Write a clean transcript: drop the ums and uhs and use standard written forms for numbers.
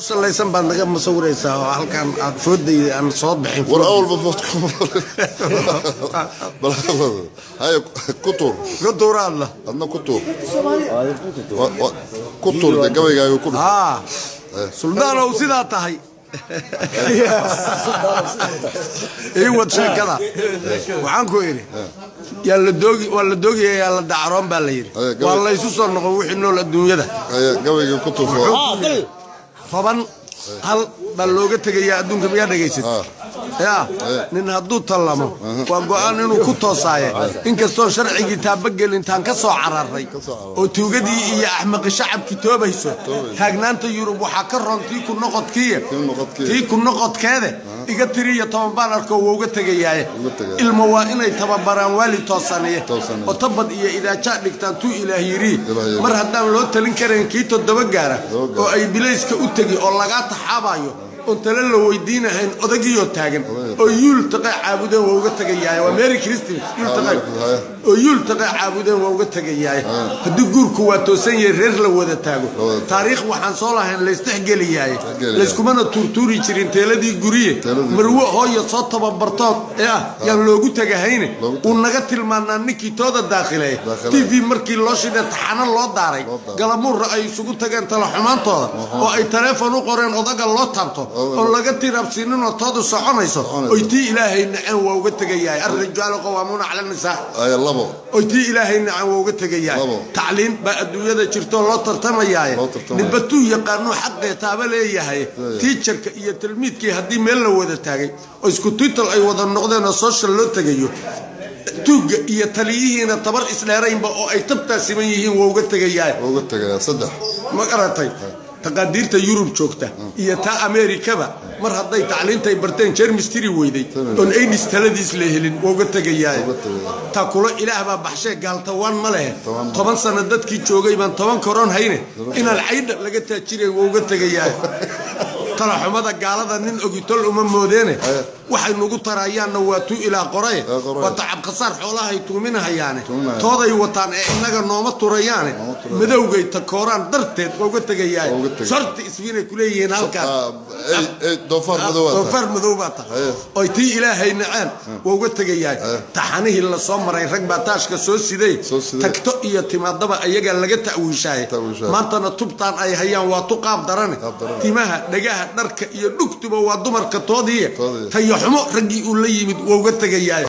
Salaysan baad naga masawiraysaa oo halkan aad foodayda aan soo bixin. War awalba food bal haye, ku tuur. Ka tuuraadla. Adna ku tuur. Ku tuur de, gabaygaaga ku dhuf. Haa, suldaanow, sidaa tahay ii wad sheekada. Waxaan ku idhi yaa la doogi, waa la doogaya, yaa la dacaroon baa la yidhi. Waa laysu soo noqon wixii nool adduunyada. Haye, gabayga ku tuur. 10 hal baa looga tegayaa adduunka, miyaa dhegaysat? Yaa nin hadduu tallamo waa go'aan inuu ku toosaaye, inkastoo sharcigii taabagelintaan ka soo cararay oo tuugadii iyo axmaqi shacabkii toobayso. Taagnaanta Yurub waxaa ka roon tii ku noqodkiiye, tii ku noqodkeede iga tiriyo 10 baan arkoo waa uga tegayaaye. Ilmo waa inay tababaraan waali toosaniye oo tabad iyo idaajaa dhigtaan tuu Ilaah yidhi. Mar haddaan loo talin karayn kii 7 gaara oo ay bilayska u tegi oo lagaa taxaabayo oon tale la weydiinahayn, odagiyoo taagan oo yuul taqay caabudeen waa uga tegayaaye. Waa Merry Christmas. Yuul taqay oo yuul taqay caabudeen waa uga tegayaaye. Haddii guurku waa toosan yahay, reer la wada taago, taariikh waxaan soo lahayn laysdhexgeliyaaye, layskumana tuurtuuri jirin teeladii guriye. Marwo hooya soo tababartood ee ah yaan loogu tegahayne, wuu naga tilmaanaa ninkii tooda daakhileeya. TV markii loo shidee taxano loo daaray, galamuurra ay isugu tageen tala xumaantooda oo ay taleefon u qoreen odaga loo taabto oon laga tirabsiininoo toodu soconayso, oy tii Ilaahay naceen, waa uga tegayahay. Alrijaalu qawaamuuna cala nisaa. Labo. Oy tii Ilaahay naceen, waa uga tegayahay. Tacliin baa adduunyada jirtoo loo tartamayaaye, ninba tuu yaqaanuu xaqee taaba leeyahay. Teacherka iyo tilmiidkii haddii meel la wada taagay oo isku title ay wada noqdeen oo social loo tegayo, tuugga iyo taliyihiina tabar isdheeraynba oo ay tabtaa siman yihiin, waa uga tegayahay. Uga tegaya, saddex. Ma garatay? Taqaadiirta Yurub joogta iyo taa Ameerikaba mar hadday tacliintay barteen jermis tiri weyday oon AIDS taladiis la helin, waa uga tegayaay. Taa kula Ilaah baa baxshee, gaaltawaan ma lehe. 10 sano dadkii joogay baan 10 koron hayne, inaan caydha laga taajiray, waa uga tegayaay. Talaxumada gaalada nin ogitol uma moodeene, waxay nugu tarayaanna waa tuu Ilaa qoraye. Waa tacab khasaar xoolahay tuuminahayaane, tooday wataan ee innaga nooma turayaane, madowgay takooraan darteed waa uga tegayaay. Sorti iswiinay kuleeyihiin halkaan. Doofaar madow. Doofaar madow baa tahay. Oy tii Ilaahay naceen, waa uga tegayaay. Taxanihii la soo maray rag baa taashka soo siday, tagto iyo timaadaba ayagaa laga ta'wiishaaye. Maantana tubtaan ay hayaan waa tu qaab darane, timaha, dhagaha, dharka iyo dhugtuba waa dumarka toodiiye. Tayaxumo raggii uu la yimid waa uga tegayaay.